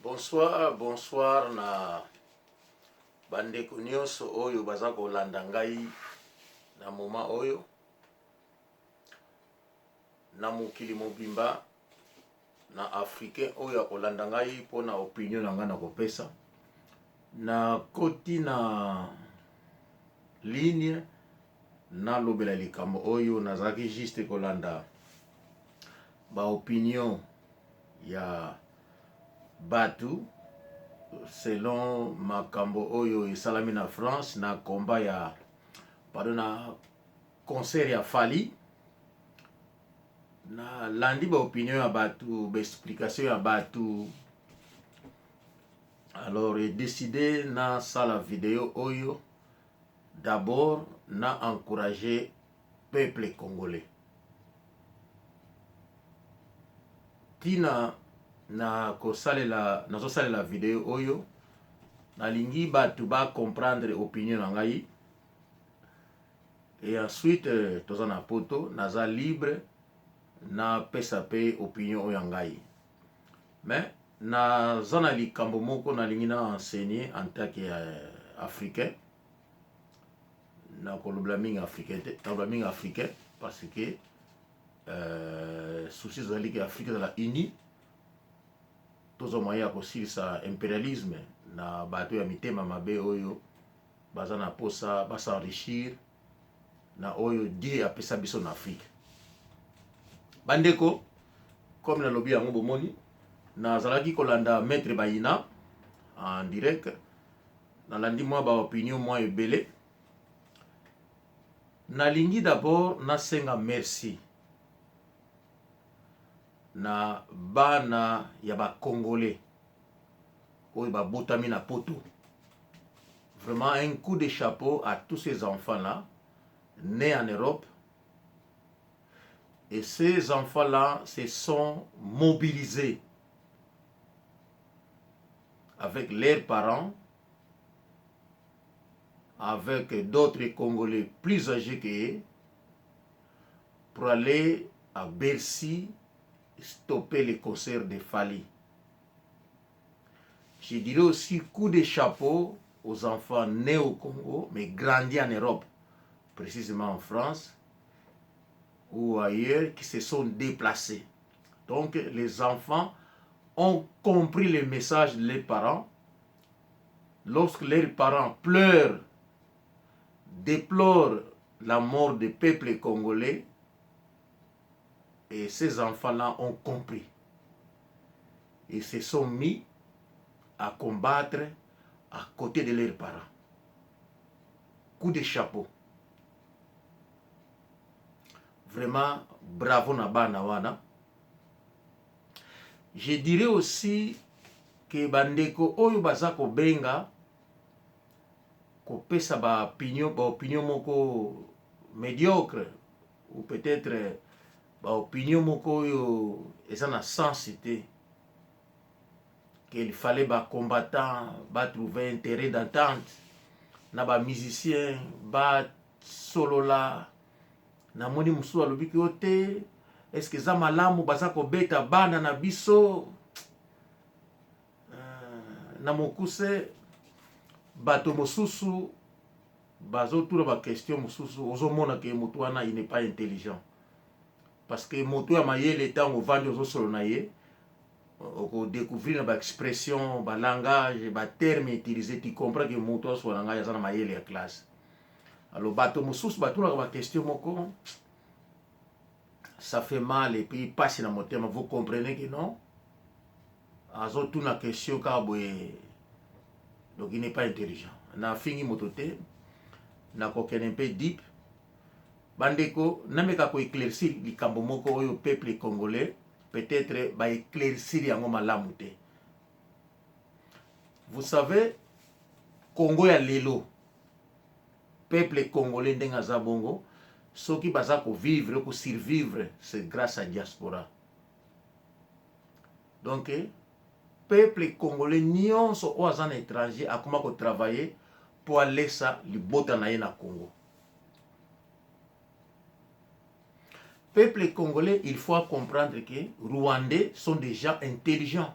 Bonsoir, bonsoir na bandeko nyonso oyo baza kolanda ngai na moment oyo na mokili mobimba na africain oyo akolanda ngai mpo na opinion na ngai na kopesa nakoti na ligne nalobela likambo oyo nazalaki juste kolanda ba opinion ya batu selon makambo oyo esalami na France na combat ya pardon na concert ya Fally. Na landi ba opinion ya batu, ba explication ya batu, alors e décider na sala video oyo d'abord na encourager peuple congolais. Tina na kosalela nazosalela video oyo, nalingi bato ba comprendre opinion na ngai et ensuite euh, toza na poto, naza libre napesa mpe opinion oyo ya ngai, mais naza na likambo moko nalingi na enseigner en tant que euh, africain. Nakolobela mingi africain te, nakoloba mingi africain parce que souci ezali ke Afrique ezala uni, tozwa moyen ya kosilisa imperialisme na bato ya mitema mabe oyo baza na posa ba s'enrichir na oyo Dieu apesa biso na Afrique. Bandeko, comme nalobi yango, bomoni nazalaki kolanda Maître Bayina en direct, nalandi mwa ba opinion mwa ebele. Nalingi d'abord nasenga merci na bana ya ba congolais oyo babotami na poto. Vraiment un coup de chapeau à tous ces enfants là nés en Europe, et ces enfants là se sont mobilisés avec leurs parents, avec d'autres Congolais plus âgés qu'eux, pour aller à Bercy stopper les concerts de Fally. Je dirais aussi coup de chapeau aux enfants nés au Congo, mais grandis en Europe, précisément en France ou ailleurs, qui se sont déplacés. Donc les enfants ont compris le message de leurs parents. Lorsque leurs parents pleurent, déplorent la mort du peuple congolais, et ces enfants-là ont compris. Ils se sont mis à combattre à côté de leurs parents. Coup de chapeau. Vraiment, bravo na bana wana. Je dirais aussi que bandeko oyo baza kobenga kopesa ba opinion, ba opinion moko médiocre ou peut-être ba opinion moko oyo eza na sens te, qu'il fallait ba combattants ba trouver un terrain d'entente na ba musiciens ba solola. Namoni mosusu alobiki yo te, est-ce que eza malamu baza kobeta bana na biso? Na mokuse, bato mosusu bazotuna ba question mosusu, ozomona ke moto wana il n'est pas intelligent, parce que moto ya mayele ntango ovandi ozosolo na ye, okodécouvrir na baexpression, balangage, baterme utilisé, tu comprends ke moto asola na ngai aza na mayele ya classe. Alors bato mosusu batunaka baquestion moko, ça fait mal et puis pasi na motema. Vous comprenez que non, azotuna question kaka boye, donc il n'est pas intelligent. Nafingi moto te, nakokende mpe deep. Bandeko, nameka koéclaircir likambo moko oyo peuple congolais peut-être baéclaircir yango malamu te. Vous savez, Congo ya lelo, peuple congolais ndenge aza bongo, soki baza kovivre, kosurvivre, c'est grâce à diaspora. Donc peuple congolais nyonso oyo aza na étranger akoma kotravailler mpo alesa libota na ye na Congo. Peuple congolais, il faut comprendre que Rwandais sont des gens intelligents.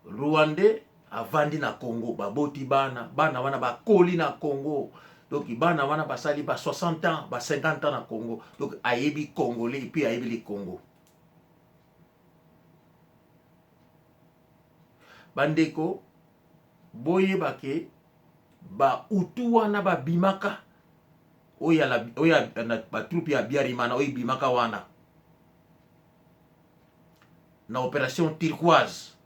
Rwandais avandi na Congo, baboti bana, bana wana bakoli na Congo. Donc bana wana basali ba 60 ans, ba 50 ans na Congo. Donc ayebi congolais et puis ayebi le Congo. Bandeko, boyeba ke ba Hutu wana babimaka oyo ya ba troupe ya Biarimana oyo ebimaka wana na opération turquoise,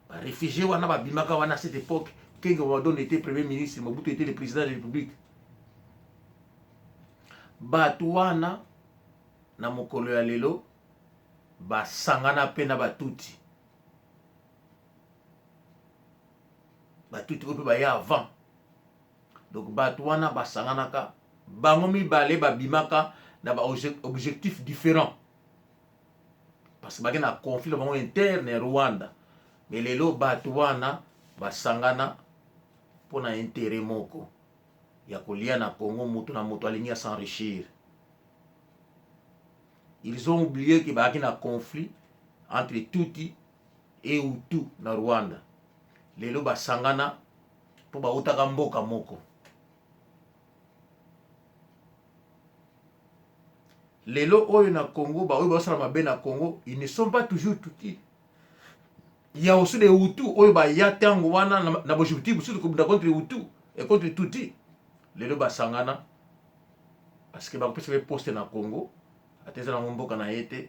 ba réfugiés wana babimaka wana. À cette époque, Kengo Wadon était premier ministre, Mobutu était le président de la République. Bato wana na mokolo ya lelo basangana mpe na batuti, batuti oyo mpe baya avant. Donc bato wana basanganaka bango mibale, babimaka na ba objectif différent parce que bake na conflit na bango interne ya Rwanda. Mais lelo bato wana basangana mpona intérêt moko ya kolia na Congo. Moto na moto alingi s'enrichir. Ils ont oublié que bayaki na conflit entre Tuti et Hutu na Rwanda. Lelo basangana mpo bautaka mboka moko. Lelo oyo na Congo, baoyo bazosala mabe na Congo, ils ne sont pas toujours Tuti. Il y a aussi des Hutu oyo baya ntango wana na bojubiti mosusu kobunda contre Hutu et contre Tuti. Lelo basangana parce que bakopesa mpe poste na Congo, ata eza nango mboka na ye te.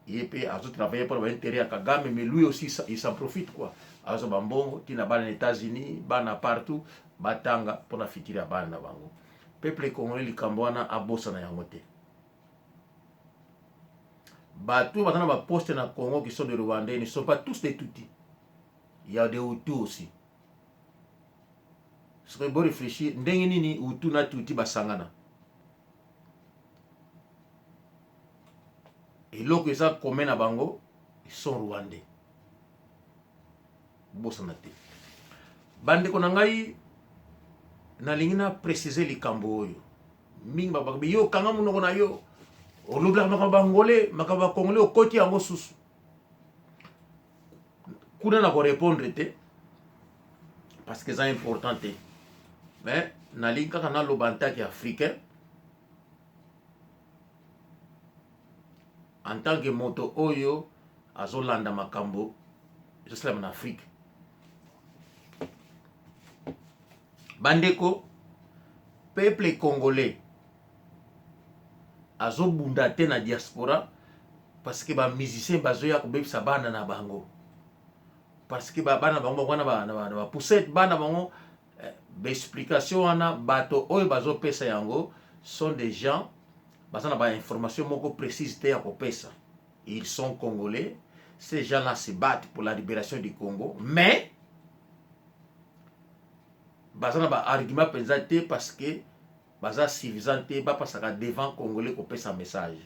Ye mpe azotravaille mpona baintérêt ya Kagame, mais lui aussi, il s'en profite quoi. Azwa bambongo ntina bana na États-Unis, bana partout batanga mpona futur ya bana na bango. Peuple congolais, likambo wana abosana yango te. Bato baza na baposte na Congo qui sont des Rwandais ne sont pas tous des Tutsis. Il y a des Hutus aussi. Soki bo réfléchir, ndenge nini Hutu na Tuti basangana? Eloko eza commun na bango, ils sont rwandais. Bosana te, bandeko na ngai, nalingi na préciser likambo oyo. Mingi babakabi yo kanga monoko na yo, olobelaka makambo bangole, makambo ya congolais, okoti yango susu kuna. Na korépondre te parce que eza important te, mais nalingi kaka naloba en tant qu'africain, en tant que moto oyo azolanda makambo ezosalama na Afrique. Bandeko, peuple congolais azobunda te na diaspora parce que bamusicien bazoya kobebisa bana na bango, parce que bana bango bango na bapoussette, bana bango. Baexplication wana, bato oyo bazopesa yango sont des gens baza na bainformation moko précise te ya kopesa. Ils sont congolais, ces gens-là se battent pour la libération du Congo, mais baza na baargument mpenza te parce que baza suffisant te. Bapasaka devant congolais kopesa message.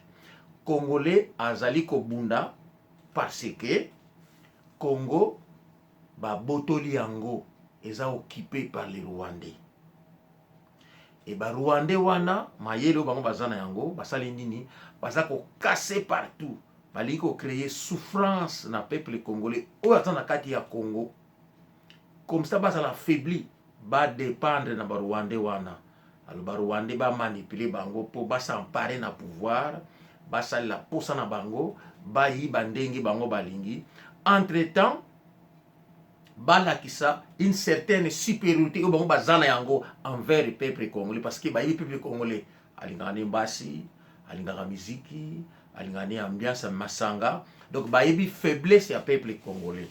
Congolais azali kobunda parce que Congo babotoli yango, eza occupé par les Rwandais. E barwandais wana, mayele oyo bango baza na yango, basali nini? Baza kocasser partout, balingi kocréer souffrance na peuple congolais oyo aza na kati ya Congo. Comme ça bazala affaibli, badépendre na barwandais wana. Alors barwandais bamanipule bango mpo bas'emparer na pouvoir, basalela posa na bango, bayiba ndenge bango balingi. Entre temps balakisa une certaine supériorité oyo bango baza na yango envers le peuple congolais, parce que bayebi peuple congolais alingaka ne mbasi, alingaka miziki, alingaka ne ambiance ya masanga. Donc bayebi faiblesse ya peuple congolais.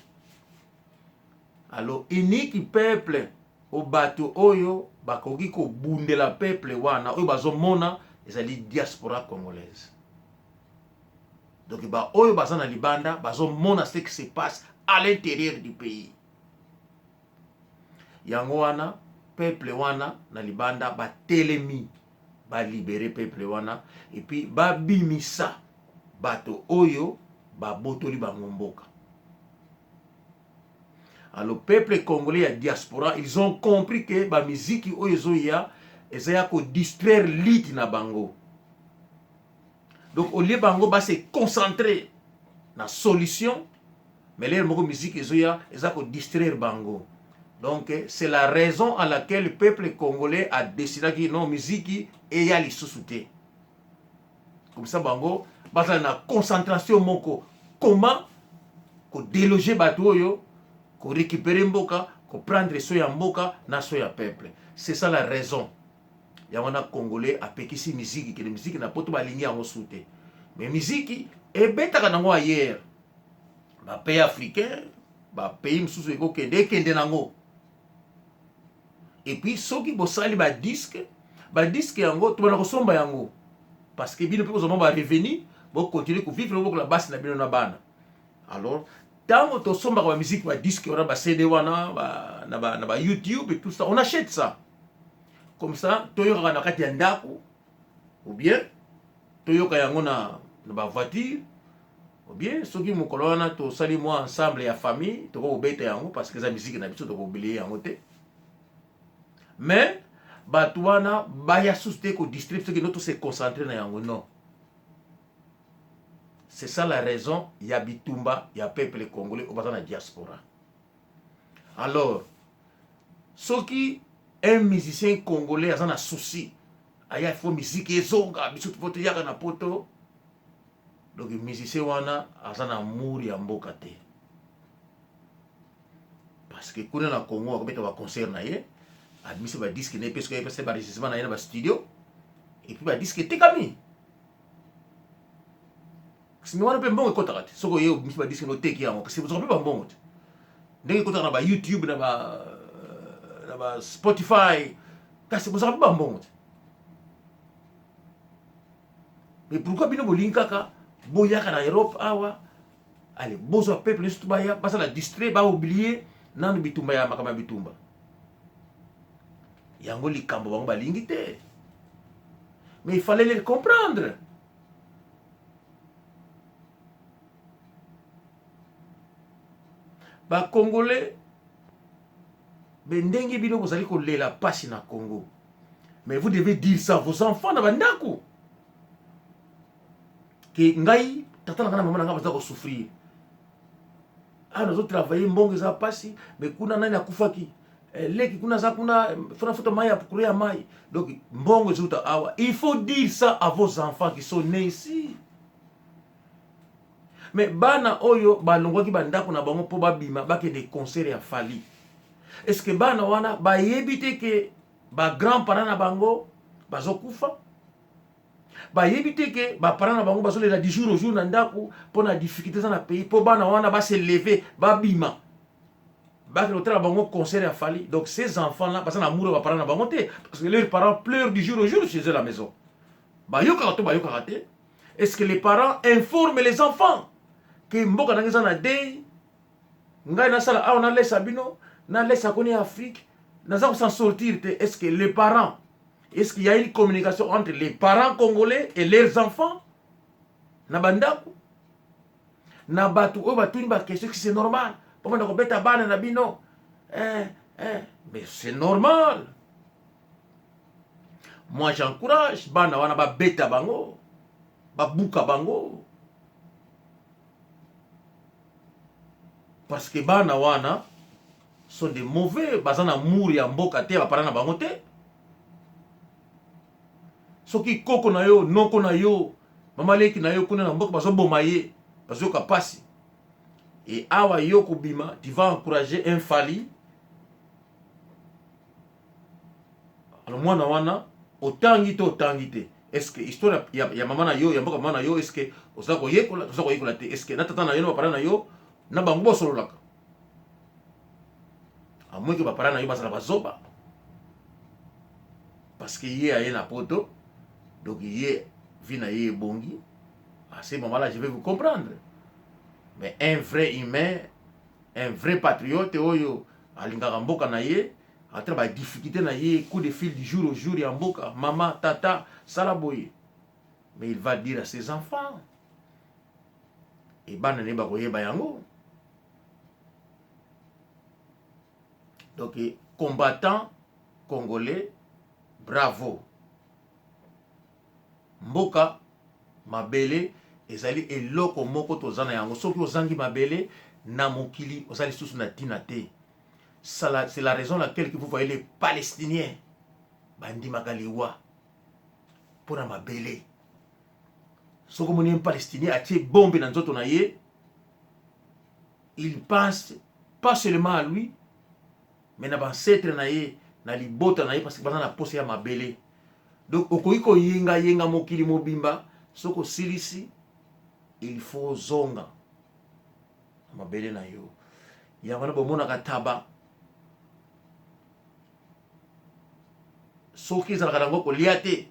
Alors unique peuple o bato oyo bakoki kobundela peuple wana oyo bazomona ezali diaspora congolaise. Donc baoyo baza na libanda bazomona ce qui se passe à l'intérieur du pays. Yango wana peuple wana na libanda batelemi balibérer peuple wana et puis babimisa bato oyo babotoli bango mboka. Alors peuple congolais ya diaspora, ils ont compris que bamiziki oyo ezoya eza ya kodistraire lutte na bango. Donc au lieu bango base concentrer na solution. Mais lere moko musique ezoya eza ko distraire bango. Donc c'est la raison à laquelle peuple congolais a decidaki non musique eya lisusu te. Comme ça bango bazala na concentration moko comment ko déloger bato oyo, ko récupérer mboka, ko prendre so ya mboka na so ya peuple. C'est ça la raison. Yango wana congolais apekisi miziki kende miziki na poto balingi yango su te. Mais miziki ebetaka nango ailleurs. Ba pays africains, ba pays mosusu ekokende ekende nango. Et puis soki bosali ba disque, ba disque yango tobanda kosomba yango parce que bino mpe bozwa mwa ba revenu, bokontinue kovivre bokola basi na bino na bana. Alors ntango tosombaka ba musique, ba disque wana, ba CD wana, na ba YouTube et tout ça, on achète ça comme ça toyokaka na kati ya ndako ou bien toyoka yango na bavoiture ou bien soki mokolo wana tosali mwa ensemble ya famille, tokokobeta yango parce que eza musique na biso, tokoblie yango te. Mais bato wana baya susu te kodistraire soki no tose concentre na yango. Non, c'est ça la raison ya bitumba ya peuple congolais oyo baza na diaspora. Alors soki un musicien congolais aza na souci aya fo musique ezonga biso fo toyaka na poto, donc musicien wana aza na amour ya mboka te, parce que kuna na Congo akobeta baconcert na ye, abimisi badisque na ye mpe soki ayepesa baenregistrement na ye na bastudio et puis badisque etekami, kasi wana mpe mbongo ekɔtaka te. Soki oye obimisi badisque na oteki yango, kasi ozwaka mpe bambongo te ndenge ekɔtaka na baYouTube, na ba Spotify, kasi bozwaka mpe bambongo te. Mais pourquoi bino bolingi kaka boyaka na Europe awa? Ale bozwa peuple nyonso to baya basala distrait, baoblie nanu bitumba ya makambo ya bitumba yango, likambo bango balingi te. Mais il fallait les comprendre. Bacongolais, be ndenge bino bozali kolela pasi na Congo, mais vous devez dire ça à vos enfants na bandako ke ngai tata na ngai na mama na ngai baza kosouffrir awa, nazotravaille, mbongo eza pasi, mais kuna nani akufaki, leki kuna aza kuna fona futa mai ya courant ya mai, donc mbongo ezouta awa. Il faut dire ça à vos enfants qui sont nés ici. Mais bana oyo balongwaki bandako na bango mpo babima bakende concert ya Fally, est ce que bana wana bayebi te ke bagrand parent na bango bazokufa? Bayebi te ke baparent na bango bazolela du jour au jour na ndako mpo na difficulté eza na pays, mpo bana wana base lever, babima, bakende kotala bango concert ya Fally? Donc ces enfants là baza na amour ya baparent na bango te, parce que leurs parents pleurent du jour au jour chez eux la maison. Bayokaka to bayokaka te? Est ce que les parents informent les enfants ke mboka nange eza na dei, ngai nasala awa, nalesa bino, nalesa koni ya Afrique, naza kosan sortir te? Est ce que les parents, est ce qu'il y a une communication entre les parents congolais et leurs enfants na bandako? Na bato oyo batuni baquestion si c'est normal bomanda kobeta bana na bino, eh, mais c'est normal. Moi j'encourage bana wana babeta bango, babuka bango, parce que bana wana sont des mauvais, baza na amour ya mboka te, baparent na bango te. Soki koko na yo, noko na yo, mama leki na yo kuna na mboka bazoboma ye, bazoyoka pasi, e awa yo kobima, tu vas encourager un Fally. Alors mwana wana otangi te, otangi te, est ce que histoire ya mama na yo, ya mboka mama na yo, est ce que oza koyekola? Oza koyekola te. Est ce que na tata na yo, na baparent na yo, na bango bosololaka? À moins que baparent na yo bazala bazoba, parce que ye aye na poto, donc ye vie na ye ebongi. À ce moment là je vais vous comprendre. Mais un vrai humain, un vrai patriote oyo alingaka mboka na ye, ata badifficulté na ye, coup de fil du jour au jour ya mboka, mama, tata, sala boye, mais il va dire à ses enfants e bana ne bakoyeba yango. Donc combattant congolais, bravo. Mboka mabele Ezali eloko moko toza na yango. Soki ozangi mabele na mokili, oza lisusu na ntina te. C'est la raison laquelle que vous voyez les Palestiniens bandimaka liwa mpo na mabele. Soki omoni un Palestinien atie bombe na nzoto na ye, il pense pas seulement à lui, mais na baancêtre na ye, na libota na ye, parce que baza na posa ya mabele. Donc okoki koyengayenga mokili mobimba, soki osilisi, il faut ozonga na mabele na yo. Yango wana bomonaka taba, soki ezalaka nango kolia te,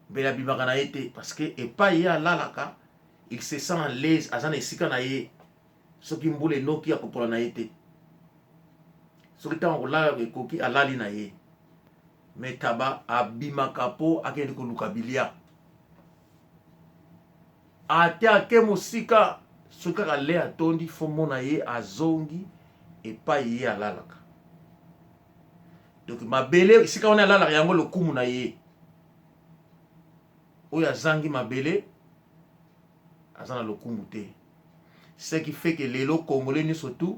mbele abimaka na ye te, parce que epai ye alalaka, il se sent à l'aise, aza na esika na ye. Soki mbula enoki, akopola na ye te. Soki ntango akolala ekoki, alali na ye. Mais taba abimaka mpo akende koluka bilia. Ate ake mosika, soki kaka le atondi, fo mona ye azongi epai ye alalaka. Donc mabele esika wana alalaka, yango lokumu na ye. Oyo azangi mabele aza na lokumu te. Ce qui fait que lelo Congolais nyonso tu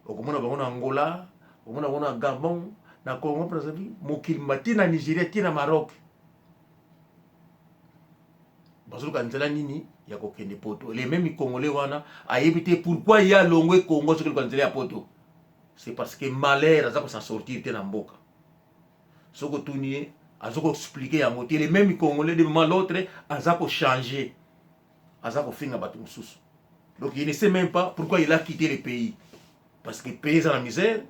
okomona bango na Angola, okomona bango na Gabon, na Congo Brazzaville, mokili mba, ti na Nigeria, ti na Maroc, bazoluka nzela nini ya kokende Poto. Le même Congolais wana ayebi te pourquoi ye alongwe Congo. Soki luka nzela ya Poto, c'est parce que malheur, aza kosa sortir te na mboka. Soki otuni ye, aza koexpliquer yango te. Le même Congolais, de moment l'autre, aza kochanger, aza kofinga bato mosusu. Donc il ne sait même pas pourquoi il a quitté le pays, parce que pays eza na misère,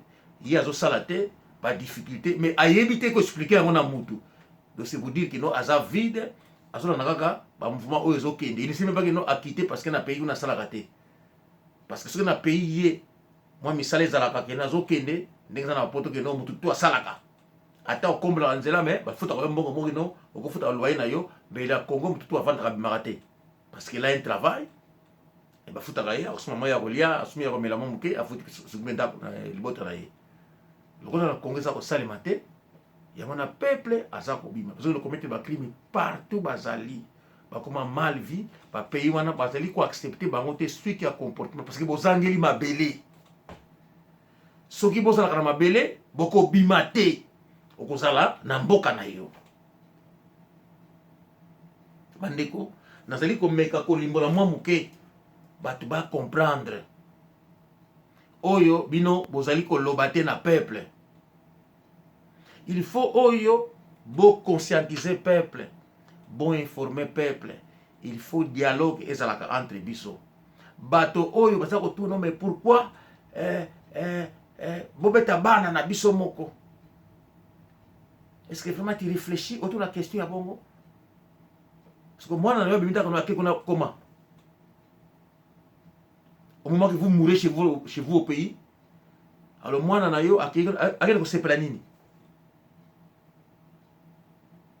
ye azosala te, badifficulté, mais ayebi te koexpliquer yango na mutu. Donc c'est pour dire que non, aza vide, azolanda kaka bamouvement oyo ezokende. Il ne sait même pas que non, akite parce que na pays kuna asalaka te, parce que soki na pays ye mwa misala ezalaka, kende azokende ndenge eza na bapoto, kende mutu tu asalaka, ata okombolaka nzela, mais bafutaka yo mbongo moki, no okofutaka loyer na yo. Mais na Congo, mutu tu avandaka, abimaka te, parce qu'il a un travail, bafutaka ye, akosoma mai ya kolia, asumi ya komela mwa moke, afuti soki ndako libota na ye. Lokola na Congo eza kosalema te, yango na peuple aza kobima, bazokende commettre bacrime partout. Bazali bakoma mal vu, bapays wana bazali koaccepter bango te, suite ya comportement, parce que bozangeli mabele. Soki bozalaka na mabele, bokobima te, okozala na mboka na yo. Bandeko, nazali komeka kolimbola mwa moke, bato bacomprendre oyo bino bozali koloba te na peuple. Il faut oyo boconscientiser peuple, boinformer peuple. Il faut dialogue ezalaka entre biso. Bato oyo baza kotuna: mais pourquoi bobeta bana na biso moko? Est ce que vraiment tu réfléchis autour la question ya bongo? Parce que mwana na yo abimi ndako, ake kuna comment, au moment que vous mourrez chez vous au pays? Alors mwana na yo akende kosepela nini?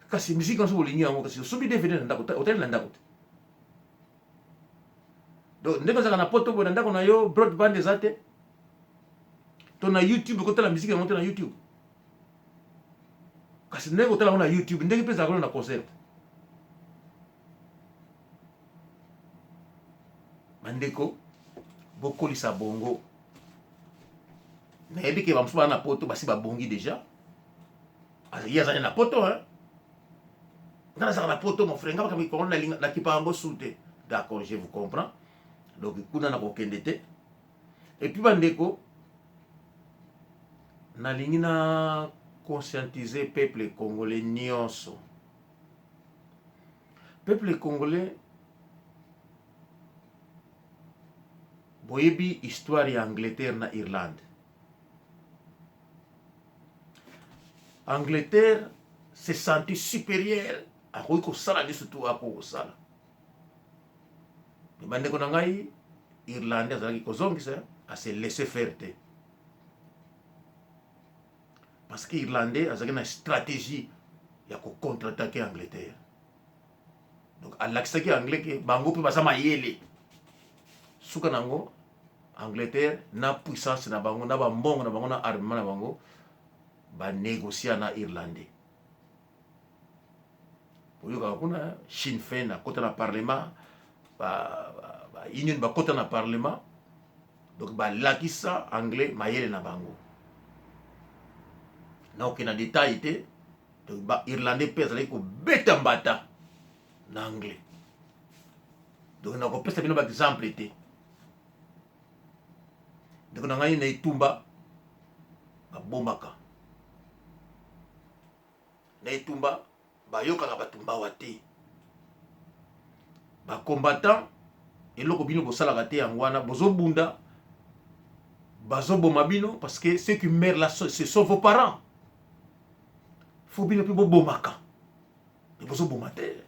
Kasi musique nyonso bolingi yango, kasi osombi DVD na ndako, otali na ndako te. Donc ndenge ozalaka na Poto boye, na ndako na yo broadband eza te, to na YouTube okotala musique yango te na YouTube? Kasi ndenge otala yango na YouTube, ndenge mpe ezalaka na concert. Bandeko, bokolisa bongo. Nayebi ke bamosusu baa na Poto, basi babongi déjà. Ye azali na Poto, hein? Nga nazalaka na Poto, mon frère, nga makambo Kongo nakipa yango su te. D'accord, je vous comprends. Donc kuna nakokende te. Et puis bandeko, nalingi na conscientiser peuple congolais nyonso. Peuple congolais, boyebi histoire ya Angleterre na Irlande. Angleterre se sentit supérieure, akoki kosala nyonso tu akoki kosala. Mais bandeko na ngai, Irlande azalaki kozongisa, ase laisser faire te, parce que Irlandais azalaki na stratégie ya kocontre-attaquer Angleterre. Donc alakisaki Anglais ke bango mpe baza mayele. Suka nango, Angleterre na puissance na bango, na bambongo na bango, na armement na bango, banégocia na Irlandais. Oyokaka kuna Sinn Féin akota na parlement. Ba, ba, ba union bakota na parlement, donc balakisa anglais mayele na bango. Naokende na detail te. Donc ba irlandais mpe azalaki kobeta mbata na anglais. Donc nakopesa bino baexemple te. Ndeko na ngai, na etumba babomaka, na etumba bayokaka bato mbawa te. Bacombattant, eloko bino bosalaka te yango wana bozobunda, bazoboma bino, parce que ceux qui meurent là, ce sont vos parents. Faut bino mpe bobomaka, me bozoboma te.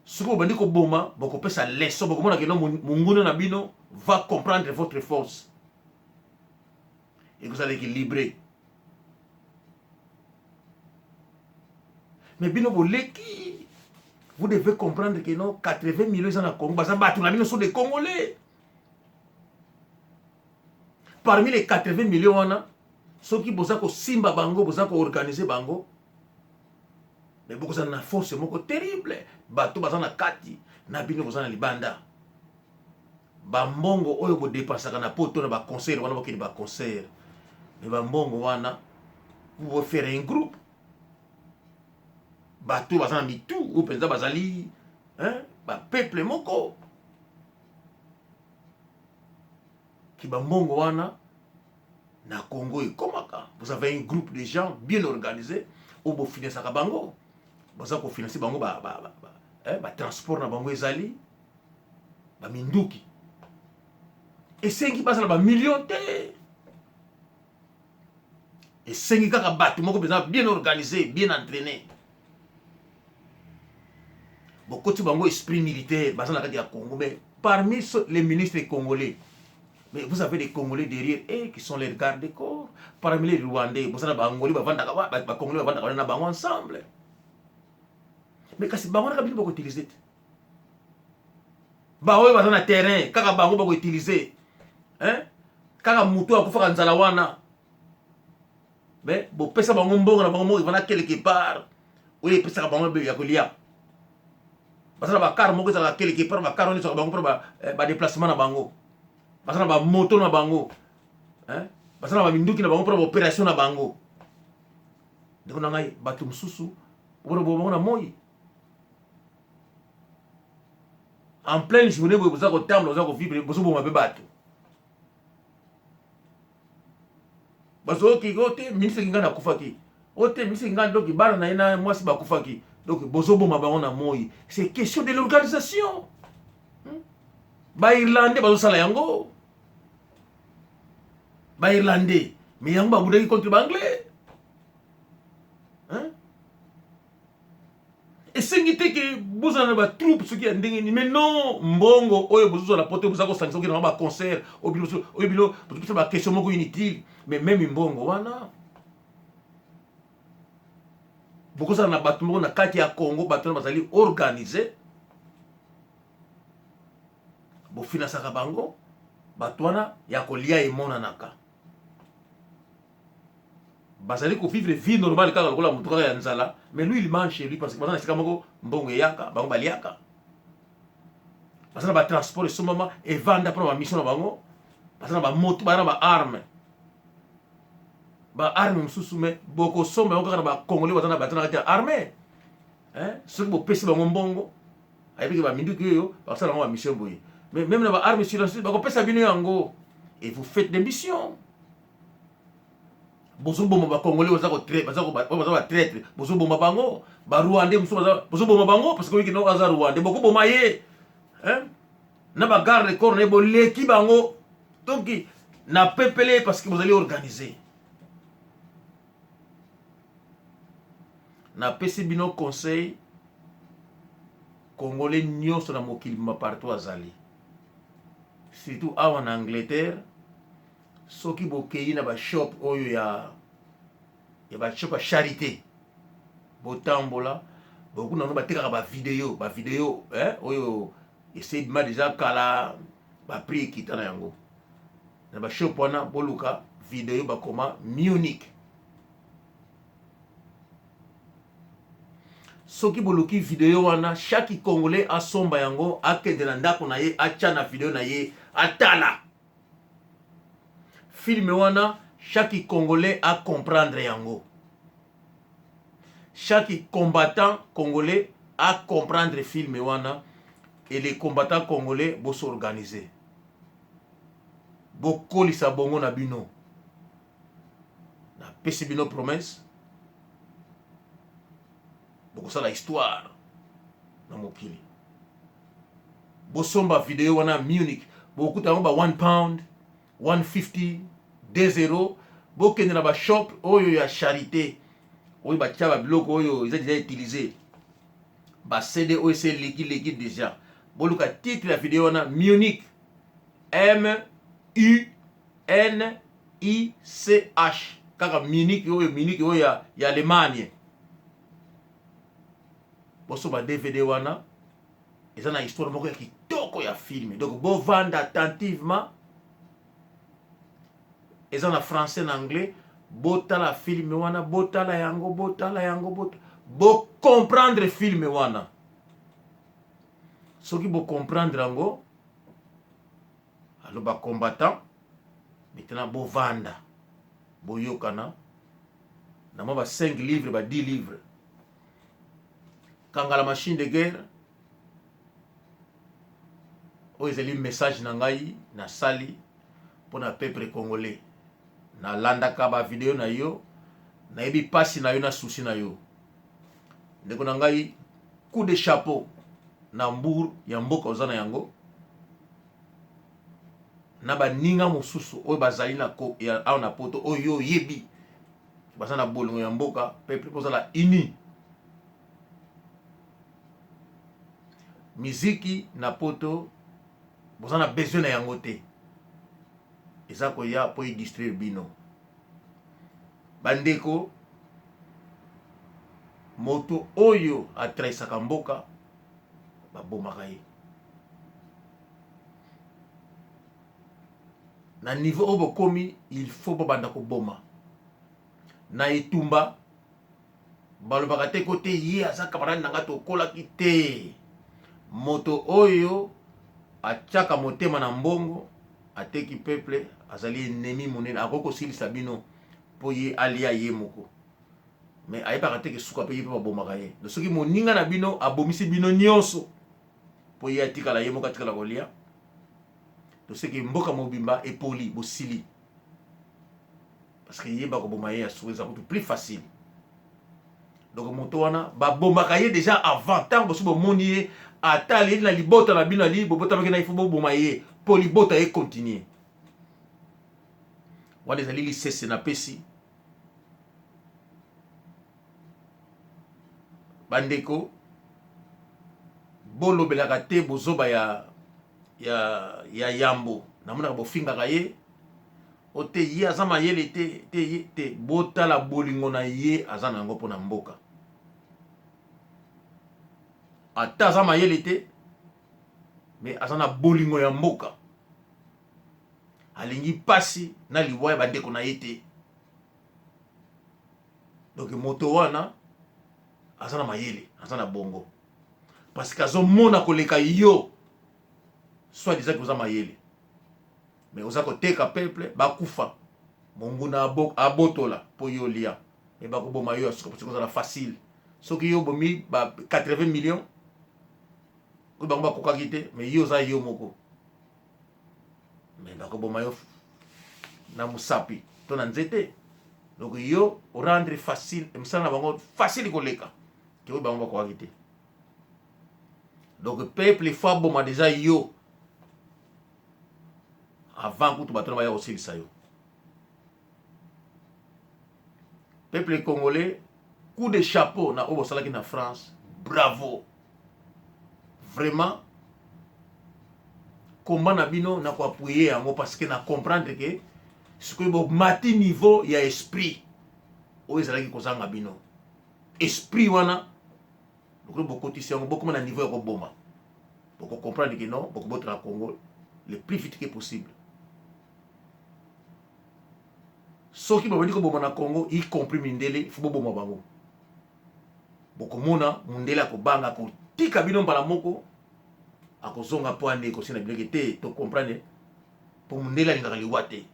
Soki bobandi koboma, bokopesa leçon, bokomona que monguna na bino va comprendre votre force, ekozala équilibré. Mais bino boleki, vous devez comprendre que non, 80 millions eza na Congo, baza bato na bino, sont des Congolais. Parmi les 80 millions wana, soki boza kosimba bango, boza koorganize bango, mais bokozala na force moko terrible. Bato baza na kati na bino, boza na libanda. Bambongo oyo bodépensaka na poto na baconcert wana, bokende baconcert, mais bambongo wana, vous pouvez faire un groupe. Bato baza na mitu oyo mpenza bazali bapeuple moko ki bambongo wana na Congo ekomaka. Vous avez un groupe de gens bien organisé oyo bofinansaka bango, baza kofinanse bango, batransport na bango ezali, baminduki esengi bazala bamillion te, esengi kaka bato moko mpenza bien organisé, bien entraîné. Bokoti bango esprit militaire, baza na kati ya Congo. Mais parmi les ministres congolais, mais vous avez des Congolais derrière eux qui sont les gardes-corps. Parmi les Rwandais, boza na Baangolais bavandaka, Bacongolais bavandaka wana na bango ensemble. Mais kasi bango naka bino bakoutilize te. Baoyo baza na terrain, kaka bango bakoutilize, hein? Kaka motu akufaka nzala wana, mais bopesa bango mbongo na bango moko evanda quelque part oyo epesaka bango ya kolia. Baza na bacar moko ezalaka quelque part, bacar wana ezalaka bango mpona badéplacement na bango. Baza na bamoto na bango, baza na baminduki na bango mpona baopération na bango. Ndeko na ngai, bato mosusu mpona bango na moi, en pleine journée boye, boza kotambola, boza kovivre, bozoboma mpe bato. Bazoki o te ministre Kingani akufaki, o te ministre Kingani, donc bana na ye na mwasi bakufaki. Donc bozoboma bango na moi. C'est question de l'organisation. Bairlandais bazosala yango, Bairlandais, mais yango babundaki contre Baanglais, hein? Esengi te ke bozala na batroupe soki ya ndenge nini, mais non, mbongo oyo bozozwa na poto, boza kosangisa, okende na baconcert oyo bino bozopesa baquestion moko inutile. Mais même mbongo wana, bokozala na bato moko na kati ya Congo, bato wana bazali organisé, bofinansaka bango, bato wana ya kolia emonanaka, bazali kovivre vie normale kaka lokola motu kaka ya nzala. Mais lui, il mange chez lui, parce que baza na esika moko, mbongo eyaka, bango baliaka, baza na batransport esombama, evanda mpona bamission na bango, baza na bamoto, baza na baarme, baarme mosusu. Mais bokosomba yango kaka na Bacongolais baza na bato na kati ya armée. Soki bopesi bango mbongo, ayebiki baminduki oyo bakosala yango bamission boye. Mais même na baarme silencieuse, bakopesa bino yango et vous faites des missions. Bozoboma Bacongolais baza batraître, bozoboma bango. Barwandais mosusu bozoboma bango, parce que oyiki no aza Rwandais, bokoboma ye na bagarde corps na ye, boleki bango. Donc na pepele, parce que bozali organisé. Napesi bino conseil, Congolais nyonso na mokili ma partout azali, surtout awa na Angleterre, soki bokei na bashop oyo ya bashop ya charité, botambola, bokuna ngo batekaka bavideo, bavideo oyo esebima deja kala, baprix ekita na yango. Na bashop wana, boluka video bakoma Munich. Soki boluki video wana, chaque Congolais asomba yango, akende na ndako na ye, atya na video na ye, atala film wana. Chaque Congolais a comprendre yango, chaque combattant congolais a comprendre film wana. Et les combattants congolais, bos'organiser, bokolisa bongo na bino. Napesi bino promesse, bokosala histoire na mokili. Bosomba video wana Munich, bokokuta yango ba £1, 150, 2 euro. Bokende na bashop oyo ya charité, oyo batia babiloko oyo eza déjà utilisé, baCD oyo esi eleki déjà. Boluka titre ya video wana, Munich, M U N I C H, kaka Munich oyo, Munich oyo ya Allemagne. Bosomba DVD wana, eza na histoire moko ya kitoko ya film. Donc bovanda attentivement, eza na français, na anglais. Botala film wana, botala yango, botala yango, bocomprendre film wana. Soki bocomprendre yango, alors bacombattant, maintenant bovanda, boyokana na mwa ba 5 livres, ba 10 livres. Kangala machine de guerre oyo ezali message na ngai nasali mpona peuple congolais. Nalandaka bavideo na yo, nayebi mpasi na yo na souci na yo, ndeko na ngai. Coup de chapeau na mbour ya mboka oza na yango, na baninga mosusu oyo bazali na awa na Poto, oyo oyebi baza na bolingo ya mboka. Peuple, kozala uni. Miziki na Poto, boza na besoin na yango te, eza koya mpo edistraire bino. Bandeko, moto oyo atrahisaka mboka, babomaka ye. Na niveau oyo bokomi, il faut bobanda koboma. Na etumba, balobaka te ko te ye aza camarade na nga, tokolaki te. Moto oyo atiaka motema na mbongo, ateki peuple, azali ennemi monene. Akoki kosilisa bino mpo ye alia ye moko, mais ayebaka te ke suka mpe ye mpe babomaka ye. Soki moninga na bino abomisi bino nyonso mpo ye atikala ye moko, atikala kolia, toseki mboka mobimba epoli, bosili, parce que ye bakoboma ye ya suka, eza kutu plus facile. Donc moto wana babomaka ye déjà avant. Ntango bosi bomoni ye, ata aleli na libota na bino, ali bobotamaki na ye, faut boboma ye mpo libota ye continue. Wana ezali lisese napesi bandeko. Bolobelaka te bozoba ya yambo. Namonaka bofingaka ye o te, ye aza mayele te, te ye te. Botala bolingo na ye aza na yango mpona mboka. Ata aza mayele te, mais aza na bolingo ya mboka, alingi mpasi na liwa ya bandeko na ye te. Donc moto wana aza na mayele, aza na bongo, parce que azomona koleka yo soit disant oza mayele, mais oza koteka peuple. Bakufa, monguna abotola mpo yo olia, mais bakoboma yo ya suka, parce que ozala facile. Soki yo bomi ba 80 millions oyo bango bakokaki te, mais yo oza yo moko, mais bakoboma yo na mosapi to na nzete. Donc yo orendre facile mosala na bango, facile koleka ke oyo bango bakokaki te. Donc peuple, faut aboma déjà yo avant kutu bato na baya kosilisa yo. Peuple congolais, coup de chapeau na oyo bosalaki na France, bravo vraiment. Komba na bino na koappuyer yango, parce que na comprendre ke sikoyo bomati niveau ya esprit oyo ezalaki kozanga bino. Esprit wana, lokola bokotisi yango, bokoma na niveau ya koboma, bokocomprendre ke non, bokobotela Congo le plus vite que possible. Soki babandi koboma na Congo, y compris mindele, faut boboma bango. Bokomona mundele akobanga, akotika bino mbala moko, akozonga mpo anégocier na bino ke te tocomprendre, mpo mundele alingaka liwa te,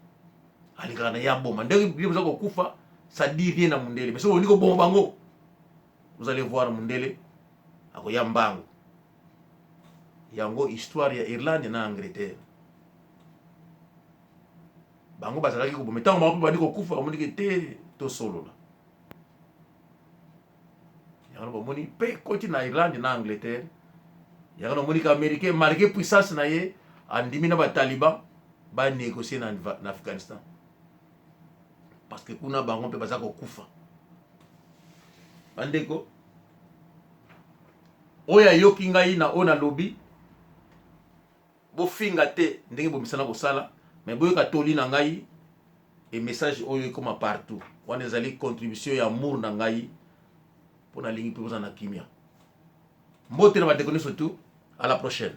alingaka na ye aboma. Ndenge bino boza kokufa, ça dit rien na mundele, mais soki bolingi koboma bango, vous allez voir, mundele akoya mbangu. Yango histoire ya Irlande na Angleterre, bango bazalaki koboma. Ntango bango mpe bandi kokufa, bamoniki te tosolola. Yango bamoni mpe ekoti na Irlande na Angleterre. Yango namoni ka Américain, malgré puissance na ye, andimi na bataliban banégocier na Afghanistan, parce que kuna bango mpe baza kokufa. Bandeko oyo ayoki ngai na oyo nalobi, bofinga te ndenge bomisana kosala, mais boyoka toli na ngai e message oyo ekoma partout. Wana ezali contribution ya amour na ngai mpo nalingi mpe bozala na kimia. Mbote na bandeko nyonso tu, à la prochaine.